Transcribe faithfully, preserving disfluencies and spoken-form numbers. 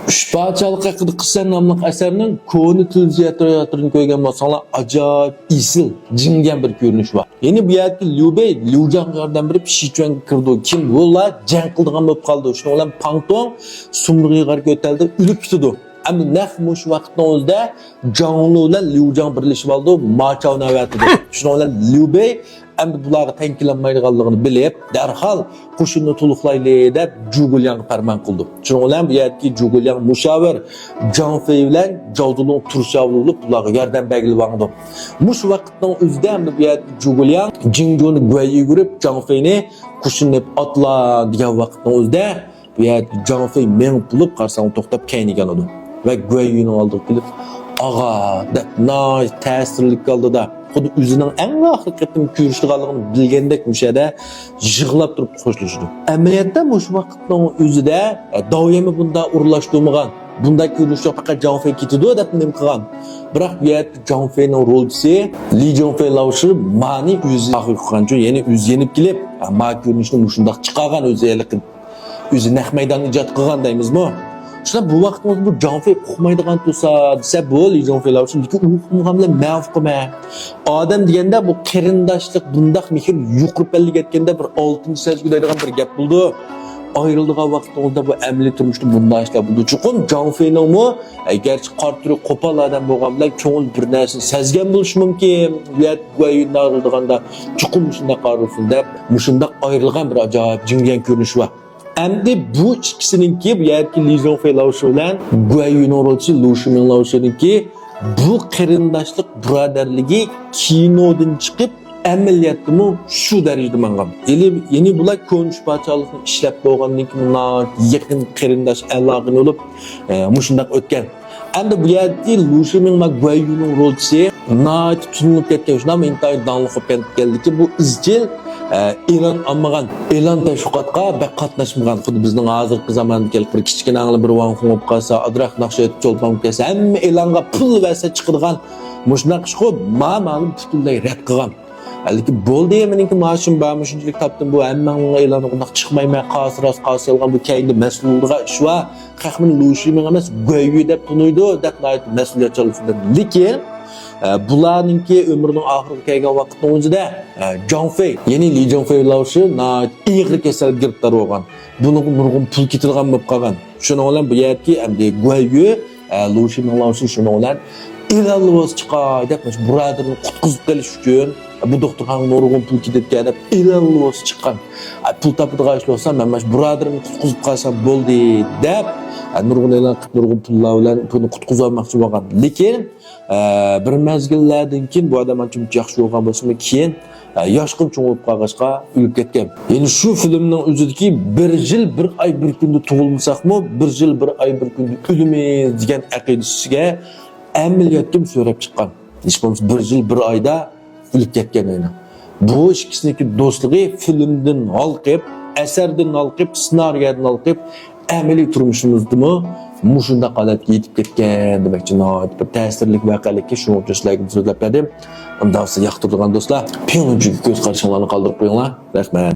ئۈچ پادىشاھلىق ھەققىدە قىسسە ناملىق ئەسەرنىڭ كونا تىل زىيارەتلىرىنى كۆرگەن بولساڭلار، ئاجايىپ ئېسىل، جىڭگەن بىر كۆرۈنۈش بار. يەنى بۇ يەردىكى ليۇ بېي ليۇجاڭغا ياردەم بېرىپ شىچۈەنگە كىرىدۇ. كىم بۇلار جەڭ قىلىدىغان بولۇپ قالىدۇ. شۇنىڭ بىلەن پاڭتۇڭ سۇمرۇغ يېغىغا كۆتەلدى، ئۆلۈپ كېتىدۇ. ئەمما نەق مۇشۇ ۋاقىتنىڭ ئۆزىدە جاڭلۇ بىلەن ليۇجاڭ بىرلىشىپ ئالىدۇ، ماچاۋنى ئەۋەتىدۇ. شۇنىڭ بىلەن ليۇ بېي ئەمدى بۇلارغا تەڭ كېلەلمەيدىغانلىقىنى بىلىپ، دەرھال قوشۇننى تولۇقلايلى دەپ جۇگۇلياڭغا پەرمان قىلىدۇ. شۇنىڭ بىلەن بۇ يەردىكى جۇگۇلياڭ مۇشاۋىر جاڭ فېي بىلەن جاۋدۇلۇڭ تۇرشاۋۇل بولۇپ، بۇلارغا ياردەم بەرگىلى ماڭىدۇ. مۇشۇ ۋاقىتنىڭ ئۆزىدە ئەمدى بۇ يەردىكى جۇگۇلياڭ جىڭجۇنى گۇەييۈگە بېرىپ، جاڭ فېينى قوشۇننى ئېلىپ ئاتلا دېگەن ۋاقىتنىڭ ئۆزىدە بۇ يەردە جاڭ فېي مېڭىپ بولۇپ قارىساڭ توختاپ كەينىگە ئالىدۇ. ۋە گۇەييۈنىڭ ئالدىغا كېلىپ، «ئاغا» دەپ ناھايىتى تەسىرلىك ھالدا، خۇددى ئۆزىنىڭ ئەڭ ئاخىرقى قېتىم كۆرۈشىدىغانلىقىنى بىلگەندەك مۇشۇ يەردە يىغلاپ تۇرۇپ خوشلىشىدۇ. ئەمەلىيەتتە مۇشۇ ۋاقىتنىڭ ئۆزىدە، ئە، داۋيەنمۇ بۇنداق ئورۇنلاشتۇرمىغان، بۇنداق كۆرۈنۈش يوق، پەقەت جاڭ فېي كېتىدۇ دەپ نېمە قىلغان. بىراق بۇ يەردە جاڭ فېينىڭ رولچىسى لى جاڭ فېي لاۋشى مانى ئۆزى ئاخىرى قىلغانچۇ، يەنى ئۆزى يېنىپ كېلىپ، ئە، ما كۆرۈنۈشنى مۇشۇنداق چىقارغان ئۆزى ھېلىقى ئۆزى نەق مەيدان ئىجاد قىلغان دەيمىزمۇ؟ شۇنداق بۇ ۋاقىتتا بۇ جاڭ فېي ئۇقمايدىغان تۇرسا دېسە، بۇ لى جاڭ فېي لاۋشى، لېكىن ئۇ ئۇقمىغان بىلەن مەن ئۇقىمەن. ئادەم دېگەندە بۇ قېرىنداشلىق بۇنداق مېھىر يۇقىرى پەللىگە يەتكەندە بىر ئالتىنچى سەزگۈ دەيدىغان بىر گەپ بولىدۇ. ئايرىلىدىغان ۋاقتىڭىزدا بۇ ئەمەلىي تۇرمۇشتا بۇنداق ئىشلار بولىدۇ. چوقۇم جاڭ فېينىڭمۇ، ئەگەرچە قارا تۈرى قوپال ئادەم بولغان بىلەن كۆڭلى بىر نەرسىنى سەزگەن بولۇشى مۇمكىن. بۇ يەردە گۇەييۈن ئايرىلىدىغاندا چوقۇم مۇشۇنداق ئايرىلسۇن دەپ، مۇشۇنداق ئايرىلغان بىر ئاجايىپ جىڭگەن كۆرۈنۈشى بار. ئەمدى بۇ ئىككىسىنىڭكى، بۇ يەردىكى لى جاڭ فېي لاۋشى بىلەن گۇەييۈنىڭ رولچىسى لۇ شىمىڭ لاۋشىنىڭكى بۇ قېرىنداشلىق بۇرادەرلىكى كىنودىن چىقىپ، ئەمەلىيەتتىمۇ شۇ دەرىجىدە ماڭغان. يەنى، يەنى بۇلار كونا ئۈچ پادىشاھلىقنى ئىشلەپ بولغاندىن كېيىن، ناھايىتى يېقىن قېرىنداش ئالاقىنى بولۇپ، ئە، مۇشۇنداق ئۆتكەن. ئەمدى بۇ يەردىكى لۇ شىمىڭ ۋە گۇەييۈنىڭ رولچىسى ناھايىتى تونۇلۇپ كەتكەن، شۇنداقمۇ ئىنتايىن داڭلىق بولۇپ كەتكەنلىكى، بۇ ئىزچىل، ئە، ئېلان ئالمىغان، ئېلان تەشۋىقاتقا بەك قاتناشمىغان، خۇددى بىزنىڭ ھازىرقى زاماندىكى بىر كىچىككىنە ئاڭلا بىر ۋاڭ خۇڭ بولۇپ قالسا، ئازراق ناخشا ئېيتىپ چولپان بولۇپ كەتسە، ھەممە ئېلانغا پۇل بەرسە چىقىدىغان مۇشۇنداق ئىشقۇ، ما مالىم پۈتۈنلەي رەت قىلغان. ھېلىكى بولدى، مېنىڭكى مائاشىم بار، مۇشۇنچىلىك تاپتىم، بۇ ھەممىڭلارغا ئېلان ئۇنداق چىقمايمەن، قالسا راست، قالسا يالغان، بۇ كەينىدە مەسئۇل بولىدىغان ئىش بار. قەھمىنى لۇ شىمىڭ ئەمەس، گۇەييۈ دەپ تونۇيدۇ، دەپ ناھايىتى مەسئۇلىيەتچانلىقى بىلەن. لېكىن، ئە، بۇلارنىڭكى ئۆمرىنىڭ ئاخىرىغا كەلگەن ۋاقىتنىڭ ئۆزىدە، ئە، جاڭ فېي، يەنى لى جاڭ فېي لاۋشى ناھايىتى ئېغىر كېسەلگە گىرىپتار بولغان. بۇنىڭغا نۇرغۇن پۇل كېتىدىغان بولۇپ قالغان. شۇنىڭ بىلەن بۇ يەردىكى ئەمدى گۇەييۈ، ئە، لۇ شىمىڭ لاۋشى شۇنىڭ بىلەن ئېلانلا بولسا چىقاي دەپ، مۇشۇ بۇرادىرىنى قۇتقۇزۇپ قېلىش ئۈچۈن، بۇ دوختۇرخانىغا نۇرغۇن پۇل كېتىدىكەن دەپ ئېلانلا بولسا چىققان. ئە، پۇل تاپىدىغان ئىش بولسا، مەن مانا شۇ بۇرادىرىمنى قۇتقۇزۇپ قالسام بولدى دەپ، ئە، نۇرغۇن ئېلان قىلىپ، نۇرغۇن پۇللار بىلەن بۇنى قۇتقۇزۇۋالماقچى بولغان. لېكىن، ئە، بىر مەزگىللەردىن كېيىن بۇ ئادەم ئانچە-مۇنچە ياخشى بولغان بولسىمۇ، كېيىن، ئە، ياشقىنە چوڭىيىپ قالغاچقا ئۆلۈپ كەتكەن. يەنى شۇ فىلىمنىڭ ئۆزىدىكى «بىر يىل بىر ئاي بىر كۈندە تۇغۇلمىساقمۇ، بىر يىل بىر ئاي بىر كۈندە ئۆلىمىز» دېگەن ئەقىدىسىگە ئەمەلىيەتتىمۇ سۆرەپ چىققان. ھېچ بولمىسا بىر يىل بىر ئايدا ئۆلۈپ كەتكەن ئەينەن. بۇ ئىككىسىنىڭكى دوستلۇقى فىلىمدىن ھالقىپ، ئەسەردىن ھالقىپ، سېنارىيەدىن ھالقىپ، ئەمەلىي تۇرمۇشىمىزدىمۇ مۇشۇنداق ھالەتكە يېتىپ كەتكەن دېمەكچى. ناھايىتى بىر تەسىرلىك ۋەقەلىككە شۇنىڭ ئۈچۈن سىلەرگە سۆزلەپ بەردىم. ئۇنداقسا ياقتۇرىدىغان دوستلار، پىڭلىنچۈنگە كۆز قارىشىڭلارنى قالدۇرۇپ قويۇڭلار. رەھمەت.